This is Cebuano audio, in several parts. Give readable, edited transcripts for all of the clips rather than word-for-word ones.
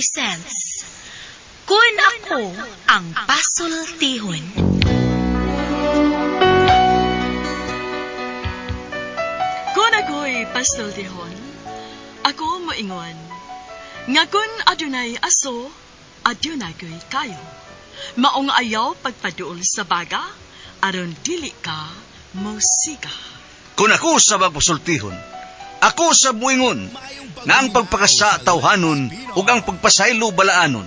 presents Kun Ako Ang Pasultihon. Kun ako'y pasultihon, ako moingon, nga kun adunay aso, adunay ko'y kayo. Maong ayaw pagpaduol sa baga, aron dili ka mosiga. Kun ako sa magpasultihon, ako sa muingon, nga ang pagpakasa tawhanon ug ang pagpasaylo balaanon.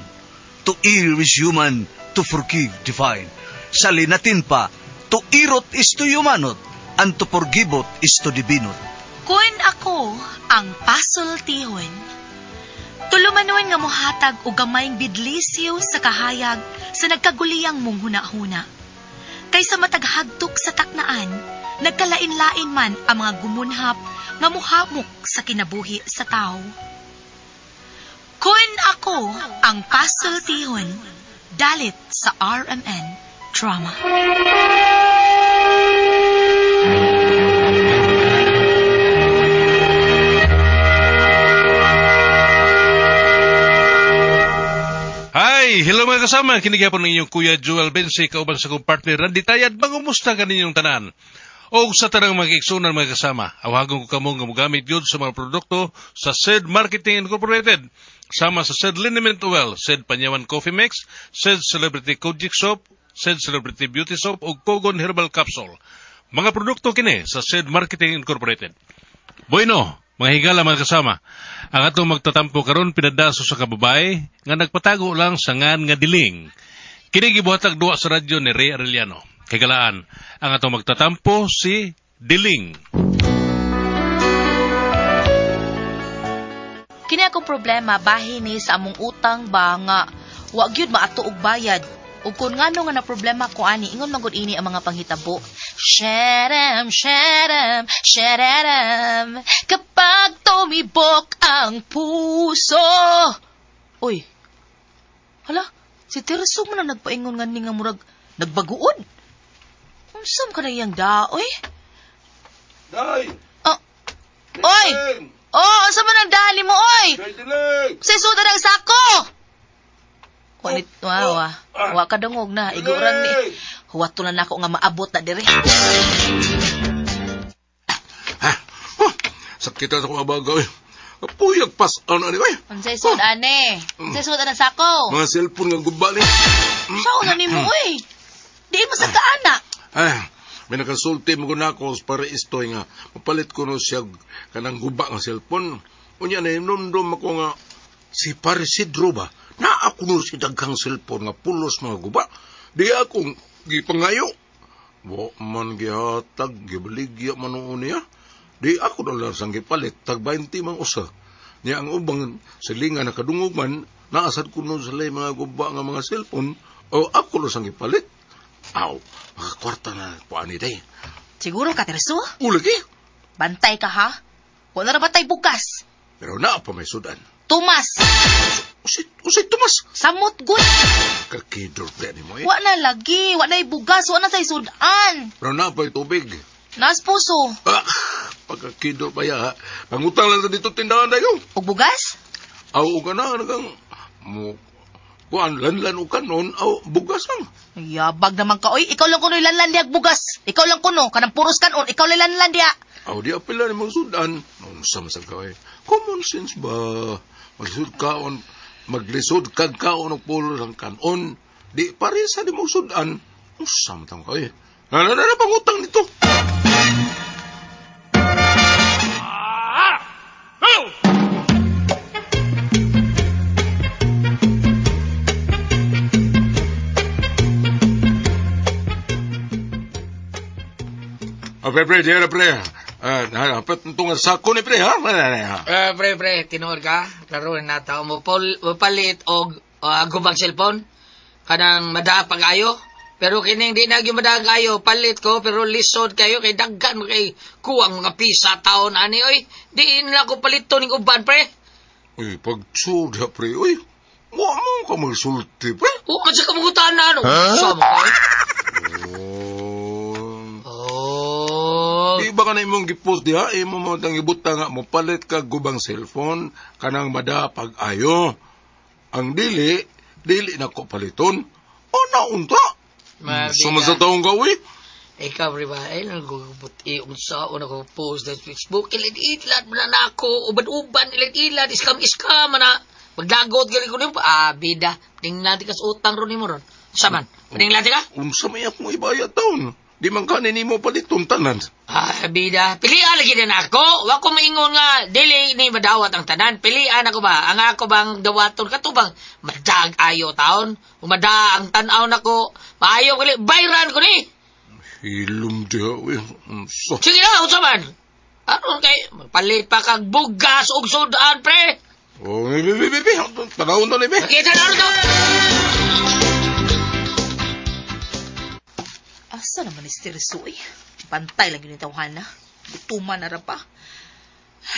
To err is human, to forgive divine. Sa linatin pa, to irot is to humanot, and to forgiveot is to divinot. Kun ako ang pasultihon, tulumanon nga mohatag og gamayng bidlisiw sa kahayag sa nagkaguliyang mong hunahuna. Kaysa mataghagtok sa taknaan, nagkalain-lain man ang mga gumunhap nga muhamok sa kinabuhi sa tao. Kun ako ang pasultihon, dalit sa RMN Drama. Hi! Hello mga kasama! Kinigapon ng inyong Kuya Joel Bensi, kauban sa kong partner Randy Tayad. Mangumusta ka ninyong tanan? O sa tanang mga igsunan mga kasama, awagon ko kamo nga mogamit yun sa mga produkto sa SED Marketing Incorporated. Sama sa SED Liniment Oil, SED Panyawan Coffee Mix, SED Celebrity Kojic Soap, SED Celebrity Beauty Soap o Kogon Herbal Capsule. Mga produkto kini sa SED Marketing Incorporated. Bueno, mga higala mga kasama, ang atong magtatampo karon pinadaso sa kababae nga nagpatago lang sa ngan nga diling. Kini gibuhatag duwa sa radyo ni Ray Arellano. Kagalaan, ang atong magtatampo si Diling. Kini akong problema bahin ni sa among utang ba nga wa gyud maato og bayad. Ug kun ngano nga na problema ko ani, ingon man gud ini ang mga panghitabo. Sharam, sharam, shararam, kapag tumibok ang puso. Uy. Hala, si Tirso man ang nagpaingon nga ni nga murag nagbaguod. Unsam ka na iyang daoy? Day! Oh. Oy! Oh, unsa man ang dali mo, oy? Day, diling! Sa suda ng sako! Wanit, wa, wa ka dungog na, igurang ni. Huwato na nako nga maabot na dire. Ha? Oh, sakit na sa abaga, oy. Puyag pas, ano, ano, oy. Unsay sud ane? Unsay sud ang sako? Mga cellphone nga guba ni. Sao na nimo, oy? Di mo sa kaana. Ay, may nakasulti mo na ako para istoy nga. Mapalit ko no siya kanang guba nga cellphone. Unya na inumdum ako nga si Parisidro ba? Na ako no si daghang cellphone nga pulos mga guba. Di akong gipangayo. Wa man gihatag, gibaligya man noon niya. Di ako na lang sang gipalit, tag 20 mang usa. Niya ang ubang silinga nakadungog man, naasad ko no sila mga guba nga mga cellphone, o ako na sang gipalit. Aw, makakwarta na po ani day. Siguro ka, Terso? Ulagi. Bantay ka, ha? Wala na batay bukas. Pero naa pa may sudan. Tumas! Usay Tumas! Samot, good! Kakidor pa ni mo, eh. Wa na lagi, wa na ibugas, wa na sa isudan. Pero naa pa tubig. Nas puso. Ah, pagkakidor pa ya, ha? Pangutang lang dito tindahan dayo. Og bugas? Aw, ka na, nagang mo. Kuan, lanlan o kanon, aw, bugas lang. Yabag naman ka, oy. Ikaw lang kuno'y lanlan diya bugas. Ikaw lang kuno, kanang puros kanon, ikaw lang lanlan diya. Aw, di apila ni mong sudan. Unsa man sa ka, oy. Common sense ba? Maglisod kaon, maglisod kag kaon og pulos ang kanon. Di parisa di mong sudan. Unsa man ka, oy. Nalala pangutang nito. Pre, pre, pre. Dapat itong sako ni pre, ha? Pre, pre, tinuod ka. Klaro na tao mo palit og gubang cellphone. Kanang madaa pag-ayo. Pero kining di na gyud madaa ayo, palit ko, pero lisod kayo kay daghan mo kay kuwang mga pisa taon ani oy. Di na ko palito ning uban, pre. Uy, pagsuda, pre, uy. Wa mo ka magsulti, pre. Wa man sa kamugutan na, ano? Huh? Sa mo, pre? Di ba ka na imong gipost diha? Imo mo tang ibutang nga mo palit ka gubang cellphone kanang mada pag-ayo. Ang dili, dili na ko paliton. O naunta. Sama sa taong gawi. Ikaw, pre ba? Ay, nagbuti. Unsa, una ko post sa Facebook. Ilad-ilad man na ako. Uban-uban, ilad-ilad. Iskam-iskam, mana. Magdagot, gali ko niyo. Ah, bida. Tingnan ka sa utang ron mo ron. Saman. Tingnan ka? Unsa may akong ibayad taon. Di man kanin nimo paliton tanan. Ah, bida. Pilian lagi din ako. Wa ko maingon nga dili ni madawat ang tanan. Pilian ako ba? Ang ako bang dawaton katubang madag ayo taon. Umada ang tan-aw nako. Maayo gali bayran ko ni. Hilom diha uy. Unsa? Sige na, unsa man? Aron kay magpalit pa kag bugas ug sudan, pre. Oh, bi bi bi bi. Tanawon to ni bi. Kita na to. Asa naman ni Tirso eh? Bantay lang yun yung tawhana. Gutuman na ra pa.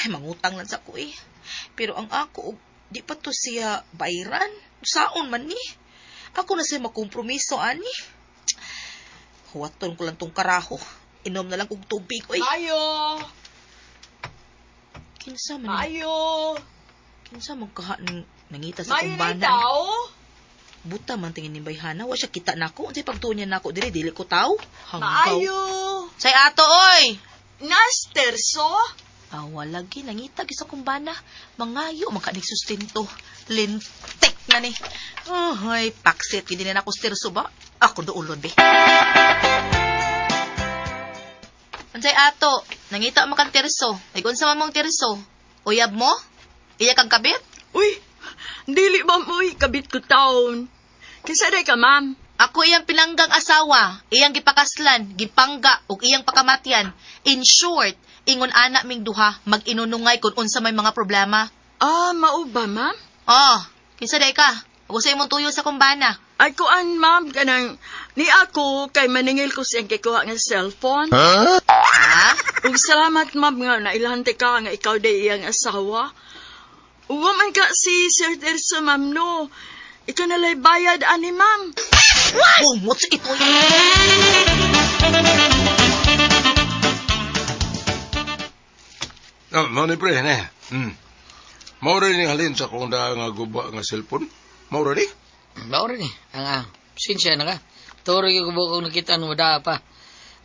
Ay, mangutang lang sa ko eh. Pero ang ako, di pa to siya bayran. Saon man ni. Ako na siya makompromiso, ani. Huwaton ko lang tong karaho. Inom na lang kong tubig, oy. Ayo! Kinsa man, Ayo! kinsa man kaha nangita sa Mayo na kumbana. tao? Buta man tingin ni Bayhana. Wa siya kita nako. Unsay pagtuon niya nako dili dili ko tao. Hanggaw. Maayo! Say ato oy. Nasterso? Awa lagi nangita gyud sa kumbana. Mangayo man ka sustento. Lintik na ni. Ay, paksit gid na nako sterso ba? Ako duolon be. Unsay ato? Nangita man kang terso. Ay unsa man mong terso? Uyab mo? Iya kang kabit? Uy, dili ba uy, kabit ko taon. Kinsa day ka, ma'am? Ako iyang pinanggang asawa, iyang gipakaslan, gipangga, ug iyang pakamatyan. In short, ingon ana ming duha, mag-inunungay kung unsa may mga problema. Ah, mao ba, ma'am? Oh, kinsa day ka? Ug sa imong tuyo sa kumbana. Ay, kuan, ma'am, kanang, ni ako, kay maningil ko siyang kikuha ng cellphone. Ha? Ug salamat, ma'am, nga nailahante ka nga ikaw day iyang asawa. Uwa man ka si Sir Terso, ma'am, no. Ikaw nalay bayad, ani, ma'am. Bungot sa ito. Ah, mao ni pre, ne. Mao ni halin sa akong daan nga guba nga cellphone. Mao ni. Mao ni. Ang sinsya na ka. Turo yung kubo kong nakita nung wala pa.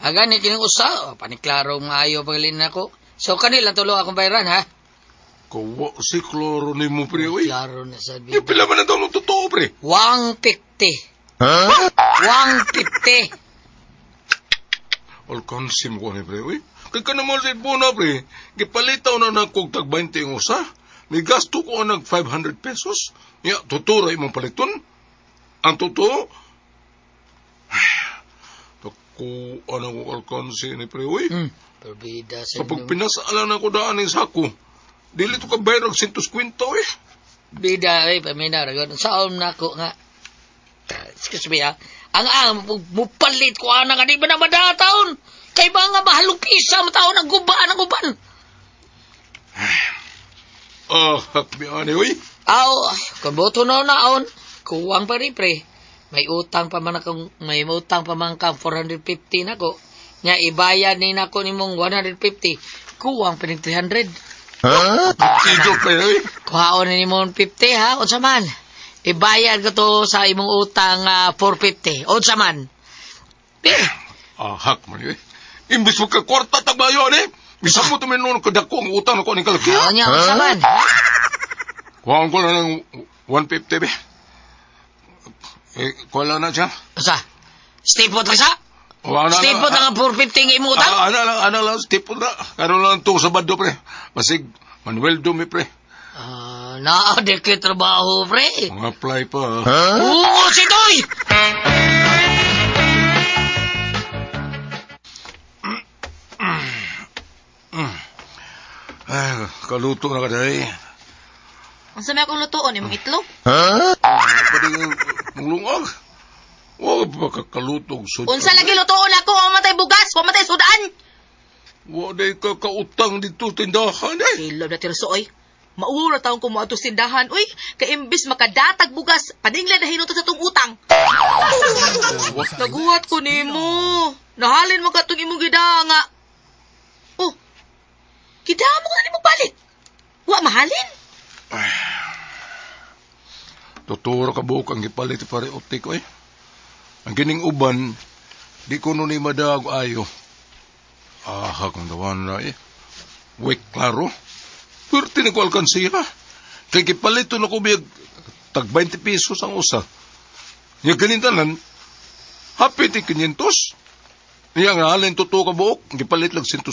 Agani kining usa, oh, paniklaro maayo pagalin nako. So kanila tulo akong bayran ha. Kawa si kloro ni mo pre, uy. Klaro na sa Yung pila man ang taon totoo pre. 150. Huh? 150. Alkansim ko ni pre, uy. Kay ka naman sa na pre. Gipalitaw na nakog tag 20 ang usa. Ni gasto ko nag 500 pesos. Ya, totoo ra imong paliton. Ang totoo. Naku, ano ko alkansi ni pre, uy. Perbida sa Kapag pinasala na ko daan ng sako, dili to ka bayar og 150, eh. Bida, ay, paminaw, ragon. Saom na ko nga. Excuse me, ha? Ang mupalit ko, ana nga, di ba na madataon? Kay ba nga mahalong pisa, mataon ang gubaan, ang guban. Ah, hakbi ani, uy. Aw, kung boto na naon, kuwang pa rin, pre. May utang pa man akong, may utang pa man kang 450 na ko. Nya, ibayad ni nako nimong 150. Kuwang pa rin 300. Huh? Sido, pre, uy. Kuhaon ni nimong 50, ha? Unsa man? Ibayad ko to sa imong utang 450. Unsa man? Eh. Ah, hak man, uy. Imbis mo ka kwarta tagbayo, ani. Bisan mo tuminon kadako ang utang nako ning kalaki. Ha? Nya, unsa man? Kuhaon ko lang ng 150, be. Eh, kuha lang na siya. Unsa? Stipot lang sa? Stipot lang ang 450 nga imong utang? Ana lang, stipot na. Karon lang itong Sabado, pre. Masig, Manuel Dumi, pre. Naa, di kayo trabaho, pre. Mga apply pa. Huh? Oo, si Toy! Ay, kaluto na ka, day. Unsa may akong lutoon imong itlog? Huh? Pwede mong lungag. Wa pa kakalutog sud. Unsa lagi lutoon ako, wa man tay bugas, wa man tay sudan. Wa day ka kautang dito tindahan eh. Hilom na Tirso oy. Mauura taong ko moadto tindahan oy, kay imbis makadatag bugas, paninglan na hinuto sa tong utang. Naguhat ko nimo. Nahalin mo katong imong gidanga. Oh. Gidamo na nimo palit. Wa mahalin. Totoo ra ka buok ang gipalit pare otik oy. Ang kining uban di ko no ni madag ayo. Aha kung dawan na eh. Wek klaro. Pwerte ni ko alkansiya. Kay gipalito na ko biyag tag 20 pesos ang usa. Nya ganin tanan, hapit 500. Niya nga halin totoo ka buok, gipalit lang 150.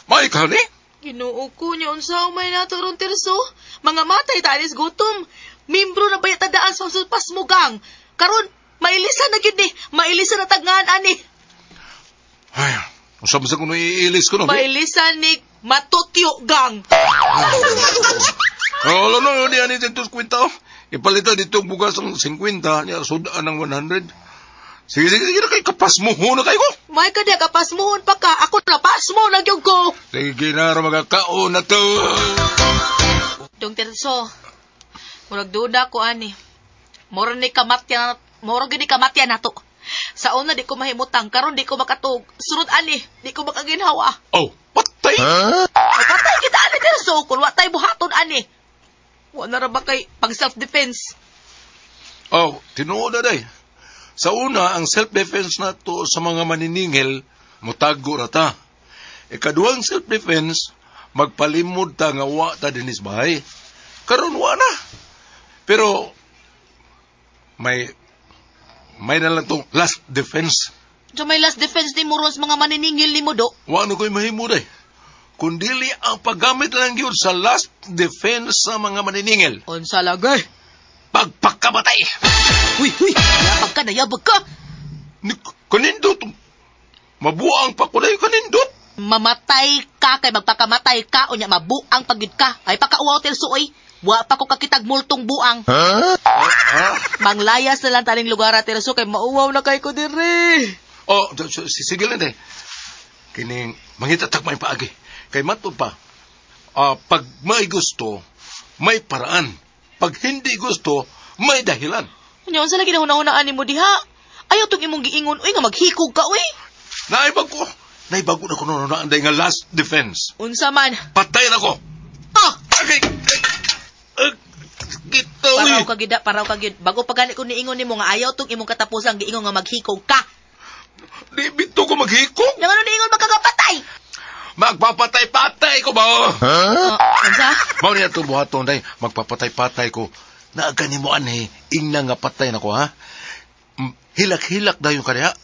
May ka ni? Ginoo ko niya unsa may nato ron Tirso. Mga matay ta alis gutom. Membro na bayat daan sa pasmugang. Karon mailisa na gyud ni, mailisa na tagngan ani. Ay, unsa man sa kuno iilis ko no? Mailisa ni matutyo gang. Oh, no, di ani 150. Oh. Ipalitan dito bugas ang 50, niya sudaan ang 100. Sige, sige, sige na kay kapas mo na kayo ko. May ka diya kapasmuhon pa ka. Ako na pasmo na gyud ko. Sige na ra magakaon na to. Dong Tirso, murag duda ko ani. Mura ni kamatya, mura gyud ni kamatya nato. Sa una di ko mahimutang, karon di ko makatug. Sunod ani, di ko makaginhawa. Oh, patay. Huh? Patay kita ani Tirso kun wa tay buhaton ani. Wa na ra ba kay pag self defense? Oh, tinuod na day. Sa una, ang self-defense nato sa mga maniningil, mutago ra ta. Ikaduhang self-defense, magpalimod ta nga wa ta dinis bahay. Karon wa na. Pero may na lang tong last defense. So may last defense ni mo ron sa mga maniningil ni mo do? Wa na ko'y mahimo day. Kundili ang paggamit lang yun sa last defense sa mga maniningil. Unsa lagay? Pagpakamatay! Uy, uy! Nayabag ka, nayabag ka! Kanindot! Mabuang pa ko na kanindot! Mamatay ka kay magpakamatay ka o niya mabuang pagid ka. Ay pakauwaw Tirso oy. Wa pa ko kakitag multong buang. Huh? Manglayas na lang taning lugar Tirso kay mauwaw na kay ko diri. Oh, sige lang day. Kining mangita tag may paagi. Kay matod pa. Pag may gusto, may paraan. Pag hindi gusto, may dahilan. Nya unsa lagi nahuna-hunaan nimo diha? Ayaw tong imong giingon uy nga maghikog ka uy. Naibago. Naibago na ko noon nga last defense. Unsa man? Patay na ko. Ah! Okay. Kita uy. Paraw ka gid, paraw ka gid. Bago pa gani ko niingon nimo nga ayaw tong imong katapusan giingon nga maghikog ka. Di bito ko maghikog. Nga ano niingon magkagapatay? Magpapatay-patay ko ba? Huh? Unsa? Mao niya itong buhaton day. Magpapatay-patay ko. Naagani mo anhe, ingna nga patay na ko ha. Hilak-hilak dayon kaniya.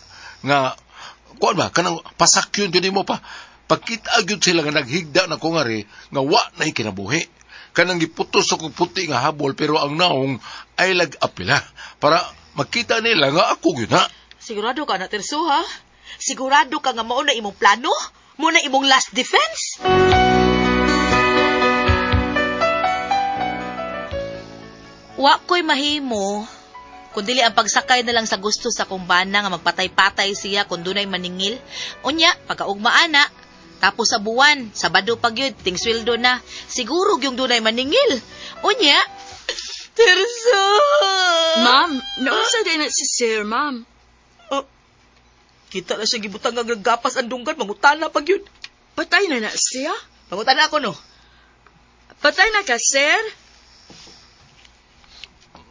Nga, kuan ba, kanang pasakyon yun mo pa. Pagkita gyud sila nga naghigda na ko nga ri, nga wa na kinabuhi. Kanang giputos ako puti nga habol, pero ang naong ay lag-apila. Para makita nila nga ako yun ha. Sigurado ka na, Tirso ha? Sigurado ka nga mao na imong plano? Muna imong last defense? Wa ko'y mahimo, kundili ang pagsakay na lang sa gusto sa kumbana nga magpatay-patay siya kung dunay maningil. Unya, pagkaugmaan na, tapos sa buwan, Sabado pag yun, ting sweldo na, siguro yung dunay maningil. Unya, Tirso! Ma'am, naunsa din na si Sir, ma'am. Oh, kita na siya gibutang nga naggapas ang dunggan, mangutana pag yun. Patay na na siya? Mangutana ako, no? Patay na ka, sir?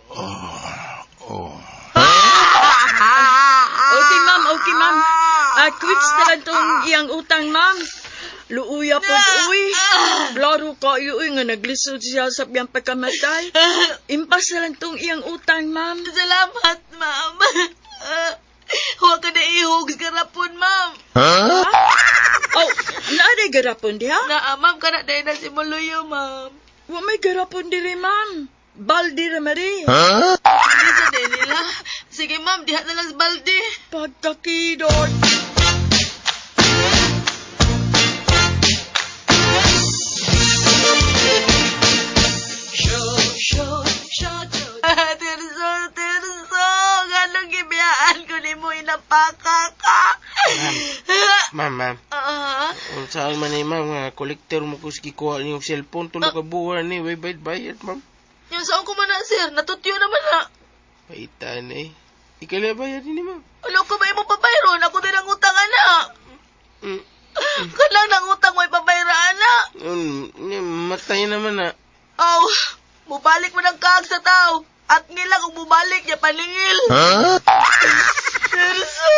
Oh. Okay, ma'am. Okay, ma'am. Quits na lang tong iyang utang, ma'am. Luuya po, uy. Klaro ka, uy, nga naglisod siya sa iyang pagkamatay. Impas na lang tong iyang utang, ma'am. Salamat, ma'am. Huwag ka na ihugs garapon, ma'am. Huh? Oh, naaday garapon diha? Naa, ma'am, kana dahil na si Muluyo, ma'am. Wa may garapon diri, ma'am. Baldi ra mari. Huh? Hindi sa din nila. Sige, ma'am, diha na lang sa balde. Pagkakidot. Tirso, Tirso, ganong gibiyaan ko ni mo inapaka ka. Ma'am, ma'am. Saan man ni ma'am, nga kolektor mo ko gikuha niyong cellphone, tulo ka buwan ni, way bayad, ma'am. Yung saan ko man na, sir? Natutyo naman na. Paitan eh. Ikaw bayad ni ma'am. Ano ko ba imong pabayron? Ako din ang utang, anak. Kanang nang utang mo ipabayra, anak. Matay naman na. Aw, Mubalik mo ng kaag sa tao. At ngilang kung bumalik niya paningil. Huh? Terso!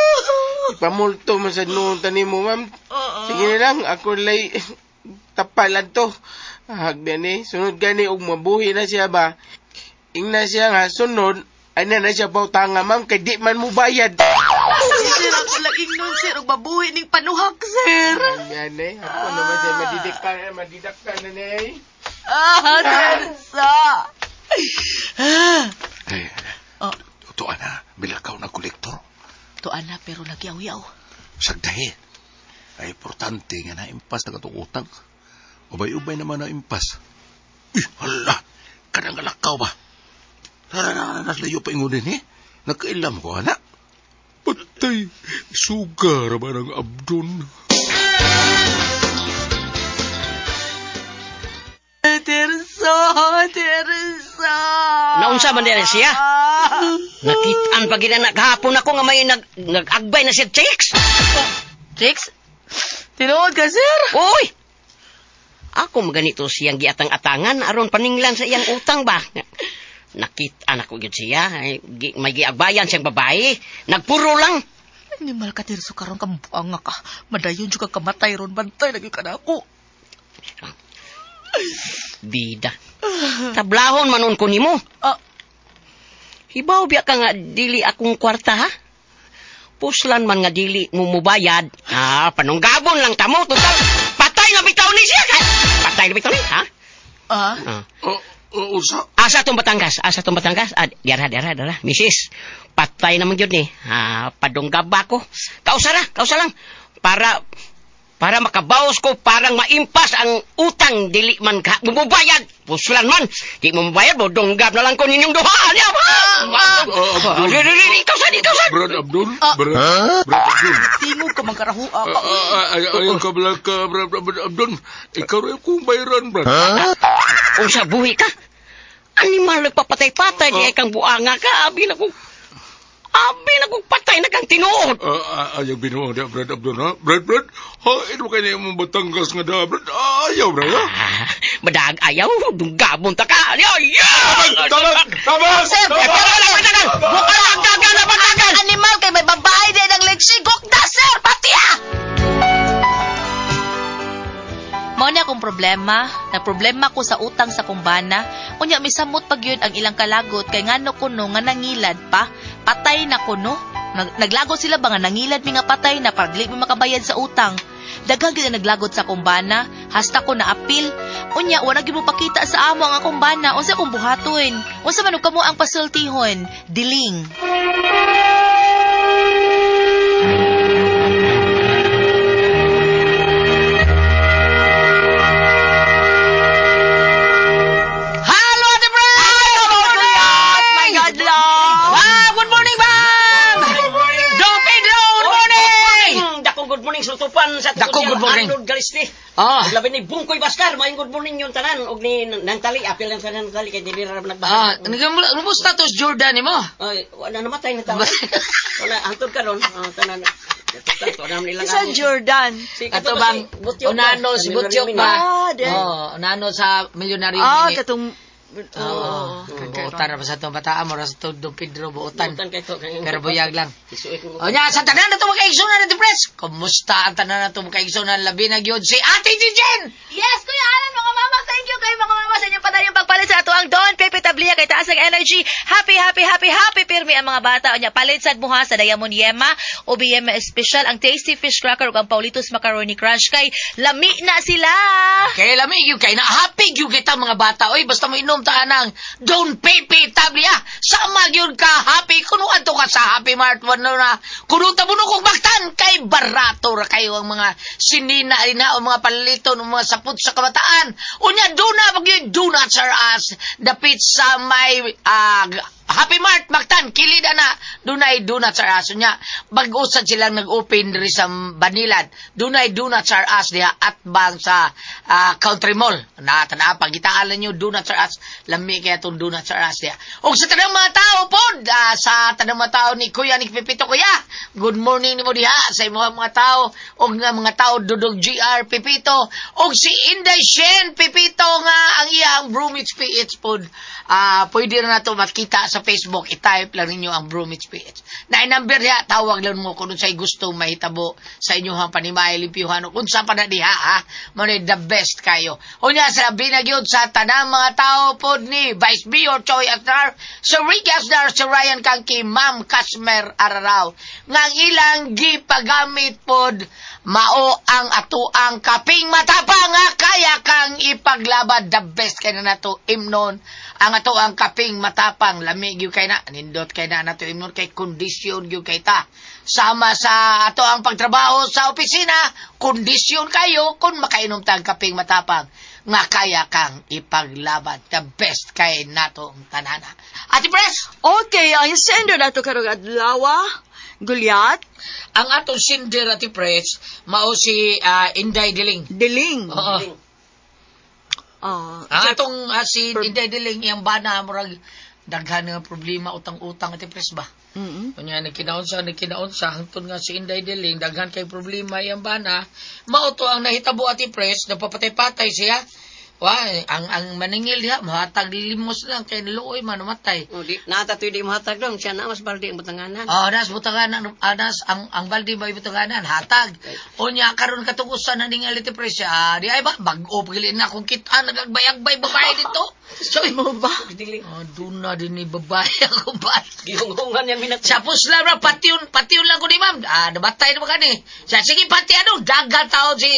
Pamulto man sa noon tani mo, ma'am. Sige na lang, ako lay tapalan to. Hagdan eh, sunod gani og mabuhi na siya ba? Ingna siya nga, sunod, ana na siya pautanga, ma'am, kay di man mo bayad. Sir, ako lang ingnon, sir. Og mabuhi ning panuhak, sir. Hagdan eh, ako naman siya madidakkan na ni. Ah, Terso! Eh, Oh. tuan na, bilakaw na kolektor. Tuan na, pero nagyaw-yaw. Sagdahi. Ay, importante nga na impas na katong utang. Ubay-ubay naman na impas. Uy, hala, kanang alakaw ba? Nalayo pa ingon din eh. Nagkailam ko, anak. Patay, sugar ba ng abdon? Terso! Terso! Naunsa man diri siya? Nakitaan pa gina kahapon ako nga may nag-agbay na si Chicks. Chicks? Tinuod ka, sir? Uy! Ako maganito siyang giatang-atangan aron paninglan sa iyang utang ba? Nakitaan ako gyud siya. Ay, may giagbayan siyang babae. Nagpuro lang. Animal ka, Terso, karon ka mabuanga ka. Madayon jud ka kamatay ron. Bantay lagi ka na ako. Bida. Tablahon manon ko nimo. Ah. Hibaw biya ka nga dili akong kwarta ha? Puslan man nga dili mo mubayad. Ah, panunggabon lang kamo total. Patay na bitaw ni siya. Patay na bitaw ni, ha? Ah? Ah. Unsa? Asa tong Batangas? Asa tong Batangas? Ah, diara. Misis, patay naman gyud ni. Ah, padunggab ba ko? Kausa ra, kausa lang. Para makabawas ko, parang maimpas ang utang, dili man ka mubayad. Puslan man, di mo mubayad, bodonggab na lang ko ninyong duha. Niya ba? Ikaw san, ikaw san. Brad Abdul? Brad Abdul. Tingog ka mangkarahua ka. Ayaw ka bala ka, Brad Abdul. Ikaw rin akong bayaran, Brad. Unsa buhi ka? Animal nagpapatay-patay, di ay kang buanga ka. Abi na kong patay na kang tinuod. Ayaw binuang na, Brad Abdul, ha? Brad, hain mo kayo na yung Batangas nga da, Brad. Ayaw, Brad, ha? Madag, ayaw. Dunggabon ta ka. Ayaw! Tabang! Sir! Bukal ang Animal kay may babae din ang leksy. Gukda, sir! Pati, ah! Mao na akong problema. Na problema ko sa utang sa kumbana. Unya, misamot pag yun ang ilang kalagot. Kay ngano kuno nga nangilad pa. Patay na kuno. Naglagot sila ba nga nangilad mi nga patay na para dili mi makabayad sa utang. Daghang gyud ang naglagot sa kumbana. Hasta ko na apil. Unya, wala gyud mo pakita sa amo ang akong bana. Unsa akong buhaton? Unsa man og kamo ang pasultihon? Diling. Dako, good morning. Dako, good morning. Arnold Galisti. Ah. Labi ni Bungkoy Baskar, maayong good morning yung tanan og ni Nantali, apil lang sa Nantali kay dili ra nagbasa. Ah, kumusta to Jordan nimo? Ay, wala namatay na tao. Wala hangtod karon, tanan. Isa Jordan. Ato bang unano si Butyok ba? Oh, unano sa milyonaryo Ah, katong Oo. Buotan ra pa sa itong bataan mo, ra sa itong Don Pedro, buotan. Pero buyag lang. O niya, sa tanan na ito makaigsunan na depress. Kumusta ang tanan na ito makaigsunan? Labi na gyud si Ate Jijen! Yes, Kuya Alan, mga mama, thank you kayo mga mama sa inyong padayong pagpalit sa ato ang Don Pepe Tablia kay taas ang energy. Happy, happy, happy, happy pirmi ang mga bata. O niya, palit sad mo ha sa Diamond Yema o BM Special, ang Tasty Fish Cracker ug ang Paulitos Macaroni Crunch kay lami na sila. Kay lami gyud kay na happy gyud kita mga bata. Oy, basta mo inom ta nang Don Pepe Tablia. Sama gyud ka happy kuno adto ka sa Happy Mart wano na kuno ta buno kog baktan kay barato ra kayo ang mga sinina na o mga paliton o mga sapot sa kabataan. Unya duna pag gyud donuts are us dapit sa may Happy Mart Mactan kilid ana dunay donuts are us. Unya bag-usad silang nag-open diri sa Banilad. Dunay donuts are us diha at bang sa Country Mall. Na tan-aw pagitaan ninyo donuts are us. Lami kaya tong donuts are us diha. Og sa tanang mga tao pod Sa tanang mga tao ni Kuya ni Pepito. Kuya, good morning nimo diha sa imong mga tao og nga mga tao Dudog GR Pepito og si Inday Shen Pepito nga ang iyang Bromich PH pod. Pwede na nato makita sa Facebook. I-type lang ninyo ang Bromich PH. Na number diha, tawag lang mo kung unsay gusto mahitabo sa inyong panimay limpyuhan o kung sa pa na diha ha. Mo ni the best kayo. Unya sa binagyod sa tanang mga tao pod ni Vice Mayor Choi Asnar, Sir Ricky Asnar, Sir Ryan Kangki, Ma'am Kasmer Araraw. Nga ang ilang gipagamit pod mao ang atuang kaping matapang nga kaya kang ipaglabad. The best kay na nato imnon ang atuang kaping matapang. Lami gyud kay na, nindot kay na nato imnon kay kondisyon gyud kay ta. Sama sa ato ang pagtrabaho sa opisina, kondisyon kayo kung makainom tag kaping matapang nga kaya kang ipaglabad. The best kay nato ang tanana. Ate Pres! Okay, ang sender nato karong adlaw, Gulyat. Ang atong sender, Ate Pres, mao si Inday Diling. Diling? Oo. Ang atong si Inday Diling, iyang bana, murag daghan nga problema, utang-utang, Ate Pres ba? Mm-hmm. Unya, nagkinaon sa, hangtod nga si Inday Diling, daghan kay problema iyang bana. Mao to ang nahitabo, Ate Pres, napapatay-patay siya. Wa, ang maningil diha, mahatag limos lang kay niluoy man namatay. Oh, di nata tuy di mahatag dong, siya na mas baldi ang butanganan. Oh, nas butanganan, anas ang baldi ba butanganan, hatag. Unya karon katugusan na ningal iti presya. Di ay ba bag-o pagilin na kung kita nagagbayagbay babae dito. So mo ba? Oh, duna din ni babae ako ba? Gihunghungan yan minat. Sa pusla ra patyon lang ko ni ma'am. Nabatay na ba kani? Sa sige pati ano, dagan taon si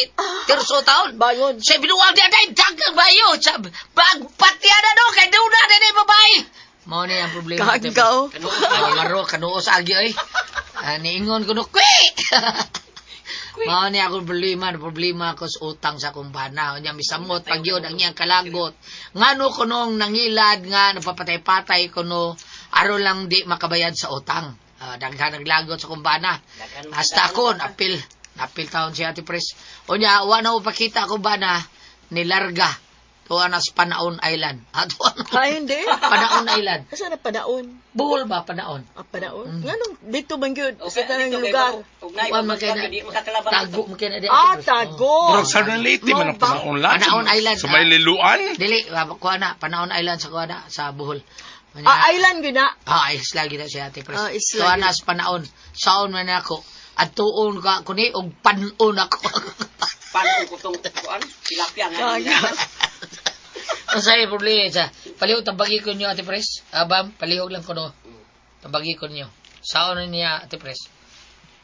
Tirso taon. Bangon. Sa binuwag di aday dagan bayo. Sa bag pati ano no kay duna din ni babae. Mao ni ang problema. Kagaw. Maro kanuo sa agi oy. Niingon ko no, kwi. Mao ni akong problema ko sa utang sa akong bana. Unya misamot pag yun ang iyang kalagot. Ngano kunong nangilad nga napapatay-patay kuno aron lang di makabayad sa utang. Daghan naglagot sa akong bana. Hasta ako napil taon si Ate Pres. Unya wa na upakita akong bana nilarga. Tuwa na sa Panaon Island. Ay, hindi. Panaon Island. Asa na Panaon? Buhol ba, Panaon? Panaon? Nganong dito bang yun? Sa tanang lugar? Tago mo kaya na. Tago. Murag sa Leyte man ang Panaon lang. Panaon Island. Sa may liluan? Dili, kuha na. Panaon Island sa kuha na, sa Bohol. Island yun na? Isla yun na siya, Ate Pres. Isla. Tuwa na sa Panaon. Saon man ako. At tuon ka ako ni, og panon ako. Panon ko itong kuan, tilapia nga. Ang problema sa palihog tabagi ko niyo Ate Pres. Abam, palihog lang ko no. Tabagi ko niyo. Saon niya Ate Pres.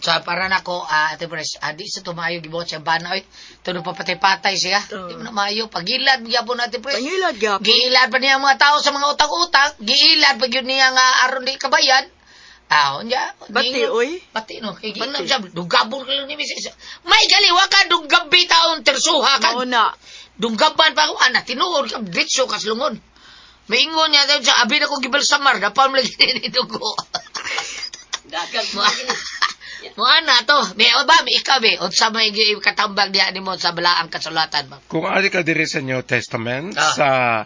Sa para nako Ate Pres, di sa tumayo gibuhat siya bana oy. Tuno papatay-patay siya. Di mo na maayo pagilad gyapon Ate Pres. Pagilad gyapon. Giilad pa niya ang mga tao sa mga utang-utang, giilad pa gyud niya nga aron di kabayad. Unya. Bati oy. Bati no, kay giingnan siya dugabon kayo ni Mrs. May galiwa ka duggabi taon tersuha ka. Mao na. Dunggaban pa ako, ana, tinuod ka, ditso kaslungon. Maingon niya, daw siya, abi na ko gibalsamar, napam lagi ni dugo. Dagan. Mo ana to, may ba, may ikaw be, unsa may katambag diha nimo sa balaang kasulatan ba? Kung ari ka diri sa New Testament, sa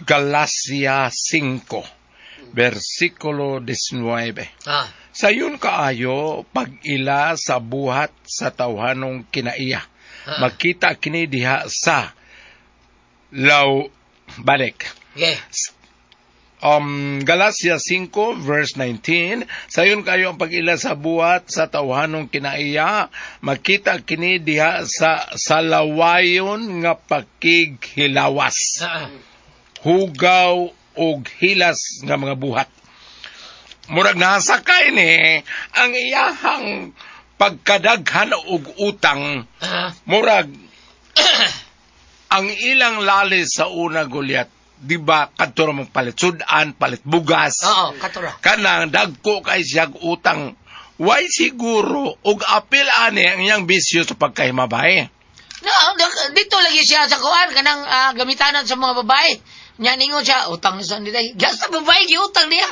Galacia 5, versikulo 19. Sayon kaayo, pag-ila sa buhat sa tawhanong kinaiya. Makita kini diha sa law balik. Okay. Galacia 5 verse 19, sayon kayo ang pag-ila sa buhat sa tawhanong kinaiya, makita kini diha sa salawayon nga pakighilawas. Hugaw og hilas nga mga buhat. Murag nasakay ni ang iyahang pagkadaghan og utang, murag ang ilang lalis sa una Goliath, di ba kadto ra mong palit sudan, palit bugas. Oo, kadto ra. Kanang dagko kay siyag utang. Way siguro og apil ani ang iyang bisyo sa pagkahimabay. No, dito lagi siya sa kuan kanang gamitanan sa mga babae. Nya ningon siya utang sa nila. Gasta babae giutang niya.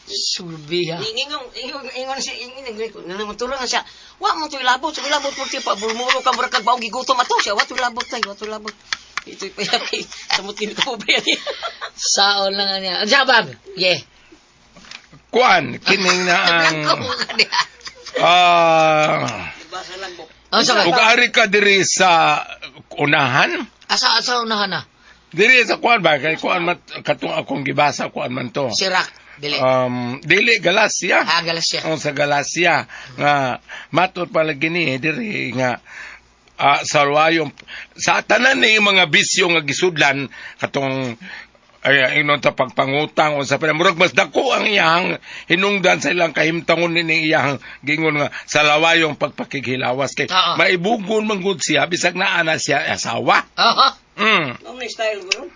Sulbi ha. Ingon siya, ingon tulungan siya. Wa mo to'y labot, sa labot mo pa burmuro ka murag kag baong gigutom ato siya. Wa to'y labot tay, wa to'y labot. Ito'y payakay samot kini ko ba yan. Saon lang niya. Jabab. Yeah. Kuan, kining na ang Blanco mo ka niya. Unsa ug ka? ari ka diri sa unahan. Asa asa unahan na? Diri sa kuan ba kay kuan man katong akong gibasa kuan man to. Sirak dili. Dili Galacia. Ah, Galacia. Ang sa Galacia nga matod pala gini diri nga sa wayong sa tanan ni mga bisyo nga gisudlan katong ay ingnon ta pagpangutang o sa pala murag mas dako ang iyang hinungdan sa ilang kahimtangon ni iyang gingon nga sa lawayong pagpakighilawas kay Oo. maibugon man gud siya bisag naa na siya asawa. Oo. Style ko ron.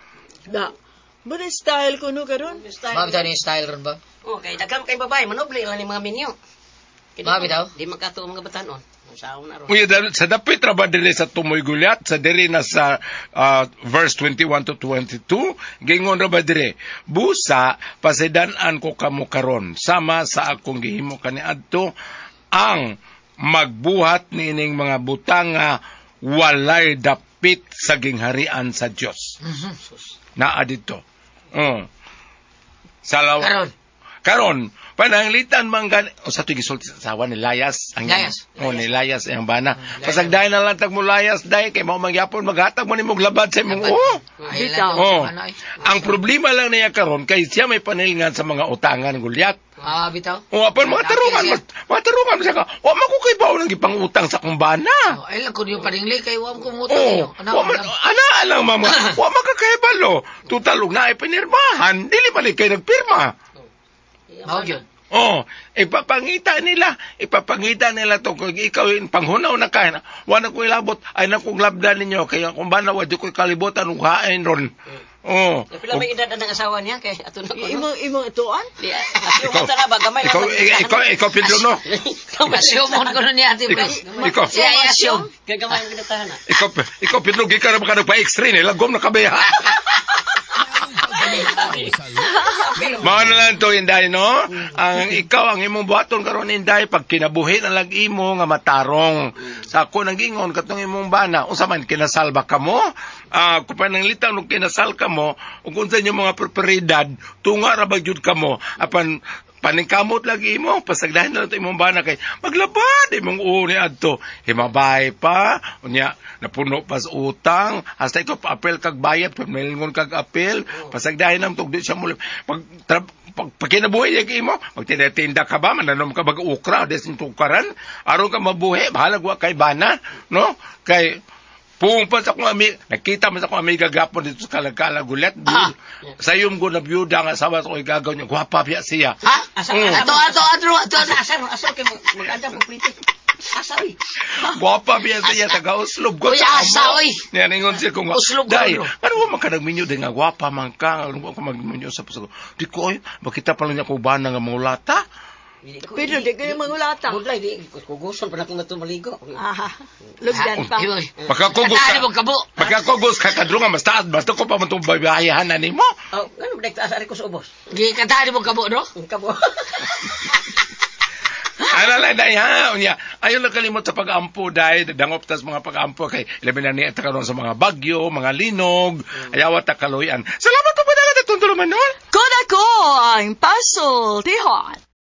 Da. Muna style ko no karon. Mao bitaw ni style ron ba? Okay, daghan kay babae, manoble lang ni mga minyo. Mao bitaw? Di magkatuo mga batanon. Usaon na ron. Uy, sa dapit ra ba diri sa tumoy gulyat sa diri na sa verse 21 to 22 gingon ra ba diri busa pasidan-an ko kamo karon sama sa akong gihimo kaniadto ang magbuhat niining mga butanga walay dapit sa gingharian sa Dios. Naa didto. Karon. Karon, pananglitan man gani o sa tuig gisulti sa asawa ni Layas ang Layas. Oh, ni Layas ang bana. Pasagdayon na lang tag mo Layas dai kay mao magyapon maghatag mo nimong labad sa imong oh. Ay, lang Oh. sa ano, ay. Ang problema lang niya karon kay siya may panilngan sa mga utangan gulyat. Ah, bitaw. O apan mga tarungan, mga tarungan siya ka. Wa man ko kay bawo nang gipangutang sa akong bana. Oh, ay lang kun yung paningli kay wa mo kumutang Oh, inyo. Ano? wa man ana lang mama. Wa man ka kahibalo. Tutal og naay pinirmahan, dili man kay nagpirma. Mao gyud. Oh, ipapangita nila to kung ikaw yung panghunaw na kain, wa na ko ilabot, ay na kong labdan ninyo kaya kung bana wa di ko kalibutan ug hain ron. Oh. Pila may edad ang asawa niya kay ato na ko. Imong imong ituan? Di asyo ta na ba gamay Ikaw, ikaw, ikaw, Pedro, no? Assume mo ko niya ati pre. Ikaw, Siya ay assume. Kay gamay ang ginatahan na. ikaw, Pedro, gikan na ba ka nagpa-x-ray, nilagom na kabeha. Mao na lang to, Inday, no? Ang ikaw, ang imong buhaton karon Inday, pag kinabuhi na lang imo nga matarong. Sa ako nang gingon, katong imong bana, unsa man kinasal ba kamo? Kung pananglitan og kinasal kamo, ug unsa inyong mga propriedad, tunga ra ba jud kamo? Apan paningkamot lagi imo, pasagdahin na lang to imong bana kay maglabad imong uo ni adto. Himabay pa, unya napuno pa sa utang, hasta ikaw pa-apel kag bayad, pamilingon kag apel, pasagdahin lang tug di siya muli. Pag pag kinabuhi lagi imo, magtinda ka ba, mananom ka bag okra, des tukaran, aron ka mabuhi, bahalag wa kay bana, no? Kay pung pa sa akong amiga, nakita man sa akong amiga gapon dito sa Kalagkala gulat. Sa iyong ko na biyuda nga asawa sa ko igagaw niya, gwapa biya siya. Ha? Asa Ato ato ato ato. asa asa kay mag-andam og priti. Asa oy. Gwapa biya siya, taga Oslob. Uy, asa, oy. Niya, ningon siya kung, Oslob ko, Day, no? ano ba man ka nagminyo din nga gwapa man ka, ano ba ka magminyo sa puso ko? Di ko, oy, makita pala niya kung bana nga mga ulata. Pero di kayo mangulata. Budlay di kuguson pa na akong natong maligo. Ah, lugdan pa. Pagkakugos Kataan ka, mo kabo. pagkakugos ka, kadrunga, mas taas, basta ko pa man itong babayahan na nimo. Oh, ngano ba taas ari ko sa ubos? Gi kataan mo kabo no? Ang kabo. Ano lang, day, ha? Unya, ayaw lang kalimot sa pag-ampo, day. Dangop tas mga pag-ampo. Kay, labi na niya karon sa mga bagyo, mga linog. Ayaw at kaloyan. Salamat po pa na itong tuluman, no? Kodako ang pasultihon.